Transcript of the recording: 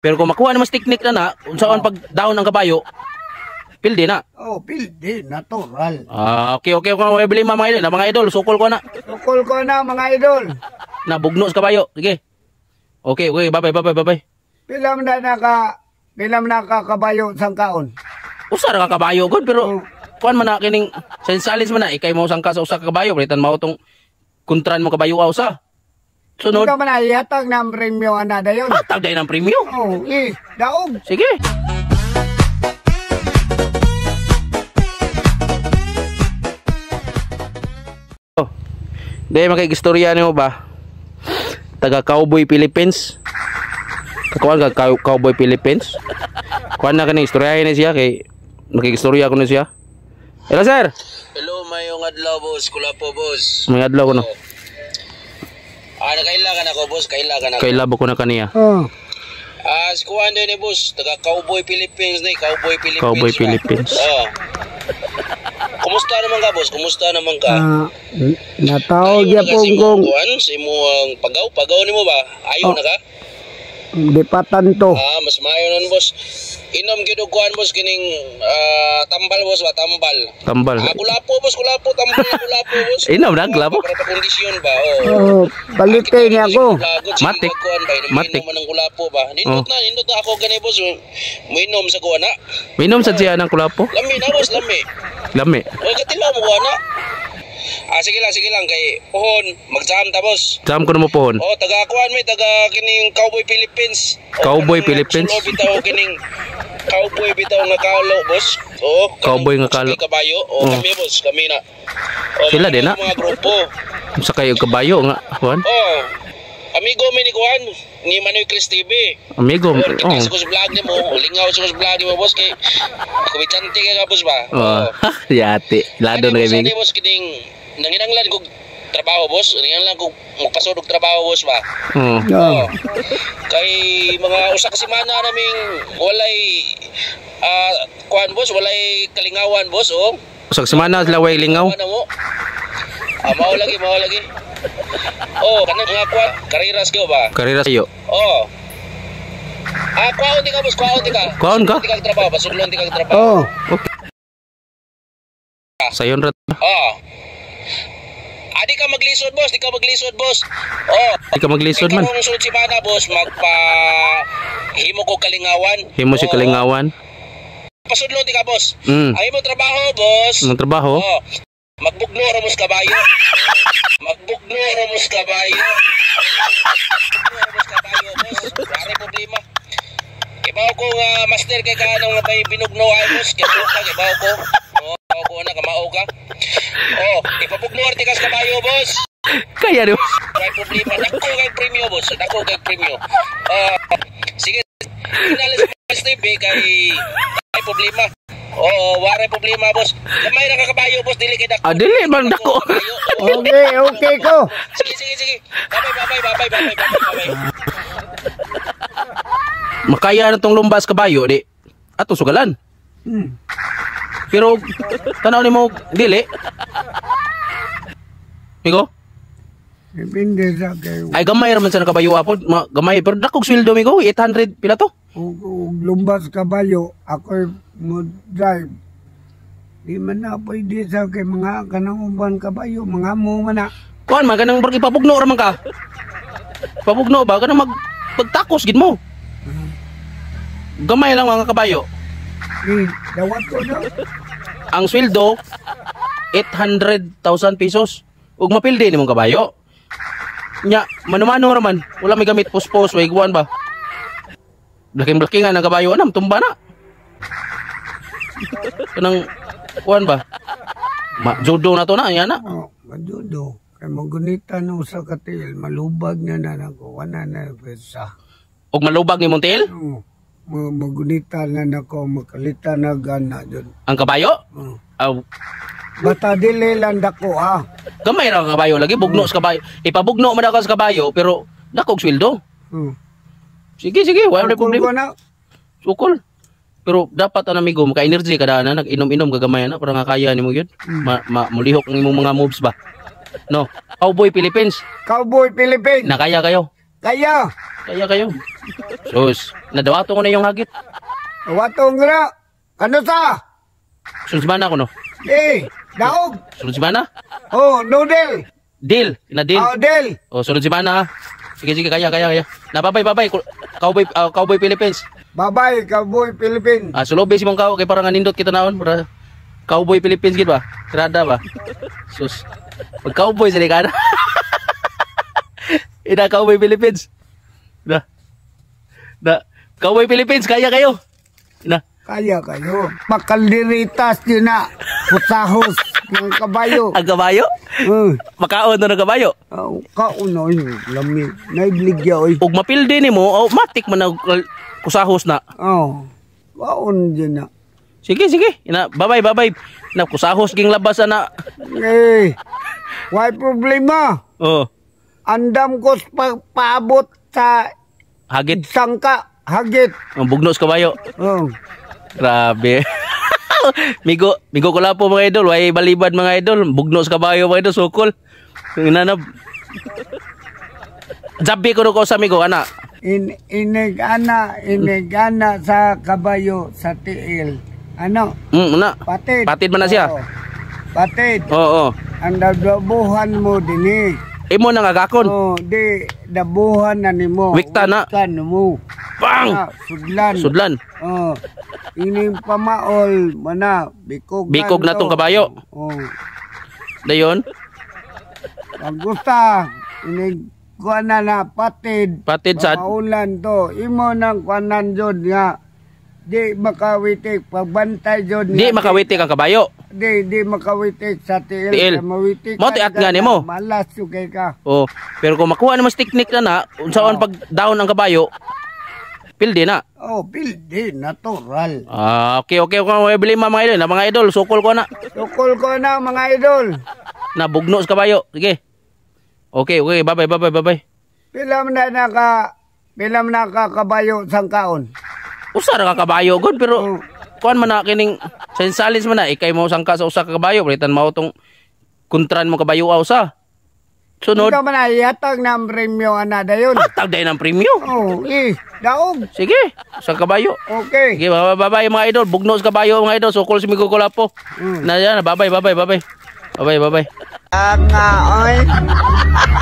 Pero kung makuha naman technique na na, unsaon pag down ang kabayo, pildi na. Oh, pildi, natural. Ah, okay, okay, okay, problema, mga idol. Mga idol, sukol ko na. Sukol ko na, mga idol. Na bugno sa kabayo. Sige. Okay, bye bye, bye bye, bye bye. Pila man na ka kabayo sang kaon? Usa ra ka kabayo gud, pero kuan man na kining sensalis man na ikay mo sangka sa usa ka kabayo, palitan mao tong kontran mo kabayo usa. Sunod. Ikaw man na ihatag na ang premyo ana dayon. Hatag dayon ang premyo. Oh, eh, daog. Sige. Oh. Dahil makigistorya nimo ba? Taga Cowboy Philippines. Kakuan ka Cowboy Philippines. Kuan na kani istoryahin ni siya kay makigistorya ko ni siya. Hello, sir. Hello, mayong adlaw, boss. Kula po, boss. May adlaw ko no. Ah, nakaila ka na ko, boss. Kaila ka na ko. Kailabo ko na kaniya. Oh, Ah, si kuan din ni boss. Taga Cowboy Philippines ni. Cowboy Philippines. Cowboy ba? Philippines. Oo. Kumusta naman ka, boss? Kumusta naman ka? Ah, natawag Ayaw na ka yapon sa imong kong kuan, sa imong pagaw. Pagaw nimo ba? Ayaw Oh. na ka? di pa tanto. Ah, mas maayo nun, boss. Inom gid og kuan, boss, kining tambal, boss ba, tambal. Tambal. Ah, kulapo, boss, kulapo, tambal na kulapo, boss. Inom na kulapo. Para pa kondisyon ba? Oo. Oh, balite niya ako. Matik. Matik. Matik. Inom man ng kulapo ba? Nindot Oh. na, nindot na ako gani, boss. Muinom sa kuan na. Minom sad siya ng kulapo. Lami na, boss, lami. Lami. Oy, katilaw mo kuan na. Ah, sige lang kay pohon, mag-jam ta, boss. Jam ko na mo pohon. Oh, taga kuan may taga kining Cowboy Philippines. Oh, Cowboy kanang Philippines? Sulo bitaw kining cowboy bitaw nga kalo, boss. Oh, kanang Cowboy nga kalo. sakay kabayo. Oh, Oh. kami, boss, kami na. Oh, Sila mga din na. Mga grupo. Sa kayo kabayo nga kuan. Oh, amigo mi ni kuan ni Manoy Chris TV. Amigo. Oh, kita Oh. sa kus vlog nimo, lingaw sa kus vlog nimo, boss, kay komedyante ka ka, boss ba? Oh. Yati. Lado na Ani, boss, kaibigan. ani, boss, kining nanginanglan kog trabaho, boss, nanginanglan kog magpasod og trabaho, boss ba. Oh. Oh. Kay mga usa ka semana naming walay kuan, boss, walay kalingawan, boss, oh. Sa semana sila way lingaw. Kuan na mo. Ah, mao lagi, mao lagi. Oh, kanang mga kuan, kariras kayo ba? Karera sayo. Oh. Ah, kuwaon di ka, boss, kuwaon di ka. Kuwaon ka? Di ka trabaho, pasulon di ka trabaho. Oh, Okay. Sayon ra. Oh. Ah, di ka maglisod, boss, di ka maglisod, boss. Oh. Di ka maglisod man. Karong sunod semana, boss, magpa himo ko kalingawan. Himo si Oo. kalingawan. Pasudlon di ka, boss. Ang imong trabaho, boss. Ang trabaho. Oh. Magbugno ra mo sa kabayo. Magbugno ra mo sa kabayo. Magbugno ra mo sa kabayo, boss. Wala problema. Kibaw ko nga master kay ka nga may binugno ay, boss. Kay ka kibaw ko. Oh, kibaw ko na kamao ka. Oh, ipabugno ra ti ka sa kabayo, boss. Kaya di. Wala problema. Dako kay premyo, boss. Dako kay premyo. Ah, sige. Inalis mo sa TV kay ay problema. Oo, wala problema, boss. Gamay ra ka kabayo, boss, dili kay dako. Ah, dili man dako. Okay, okay ko. Sige, sige, sige. Bye bye, bye bye, bye bye, bye bye, bye. Makaya na tong lumbas kabayo di. Ato sugalan. Pero tanaw nimo dili. Migo? Depende sa kay Ay gamay ra man sa kabayo apod, gamay pero dakog sweldo, migo, 800 pila to. ug lumbas kabayo, ako'y mo drive. Di man na pwede sa kay mga kanang uban kabayo, mga mo man na. Kuan man kanang barki ipabugno ra man ka. Pabugno ba kanang mag pagtakos gid mo. Gamay lang mga kabayo. Eh, dawat ko na. Ang sweldo 800,000 pesos. Ug mapildi nimong kabayo. Nya, mano-mano ra man. Wala may gamit puspos, way guwan ba. Blaking-blakingan ang kabayo anam tumba na. Kanang kuan ba? Ma judo na to na, yan na. Oh, majudo. Kay magunita no sa katil, malubag na na nako, wala na pesa. Ug malubag ni Montiel Oh, magunita na nako, makalita na gana jud. ang kabayo. Oh. Aw, Bata dili lang dako ha. gamay ra ang kabayo lagi bugno sa kabayo. Ipabugno man ka sa kabayo pero dakog sweldo. Oh. Sige, sige, wala may Sukol problema. ko na. Sukol. Pero dapat an amigo, maka-energy ka na, nag-inom-inom kagamay na para nga kaya nimo yun. Ma, ma mulihok ang imong mga moves ba. No. Cowboy Philippines, Cowboy Philippines. nakaya kayo. Kaya. Kaya kayo. Sus, nadawato ko na yung hagit. Watong gra. Ano sa? Sunod semana ko no. Eh, daog. Sunod semana? Oh, noodle. Deal, ina deal. Oh, deal. Oh, sunod semana ha. Sige, sige, kaya, kaya, kaya. Na babay, babay. Cowboy, Cowboy Philippines. Bye-bye, Cowboy Philippines. Ah, sulobe si mong kao kay parang nindot kita naon, para Cowboy Philippines gid ba? Tirada ba? Sus. Pag cowboy sila ka na. Ina Cowboy Philippines. Na. Na. Cowboy Philippines, kaya kayo. Na. Kaya kayo. Makaldiritas yun na. Kusahos ng kabayo. Ang kabayo? Makaon na ng kabayo. Oh, kauno yun. Lami. Naibligya oy. Ug mapildi nimo, oh, matik man na kusahos na. Oh. Kaon yun na. Sige, sige. Ina, babay, babay. Na kusahos ging labas ana. Eh, why problema? Oh, Andam ko sa paabot sa hagit. Sangka. Hagit. Ang bugnos kabayo. Oh. Grabe. Migo, migo ko po mga idol, way balibad mga idol, bugnos kabayo mga idol, sukol. Inanab. Jabi ko ko sa migo ana. Inig ana, inig ana sa kabayo sa tiil. Ano? Ana. Patid. Patid man na siya. Oo. Patid. Oo. Ang dabuhan mo dinhi. Imo na nga gakon. Oh, di dabuhan na nimo. Wikta na. Wiktan mo. Bang! Ah, sudlan. Sudlan. Oh. Ining pamaol mana bikog. Bikog na tong kabayo. Oh. Dayon, Ang gusta inig kuan na na patid. Patid sad. Pamaulan to. Imo nang kuanan jud nga di makawitik pagbantay jud Di nga makawitik ang kabayo. Di makawitik sa tiil. Tiil. Kay mawitik Mo, tiat nga nimo. Malas yung kay ka. Oh, pero kung makuha nimo sa technique na na, unsaon pag down ang kabayo, pildi na. Oh, pildi, natural. Ah, okay. May problema mga idol. Na mga idol, sukol ko na. Tukol ko na mga idol. Na bugno sa kabayo. Sige. Okay. Bye-bye, bye-bye, bye-bye. Pila man na ka kabayo sang kaon. Usa ra ka kabayo gud pero Oh. kuan man na kining sensalis man na ikay mo sangka sa usa ka kabayo palitan mao tong kontran mo kabayo usa. Sunod, Ikaw man na ihatag na ang premyo ana dayon. hatag dayon ang premyo. Oh, eh, daog. Sige, usa ka kabayo. Okay. Sige, bye bye mga idol. Bugno sa kabayo mga idol. Sukol si Migo Kolapo. Na yan, bye bye, bye bye, bye bye. Bye bye, bye bye. Ang nga, oy.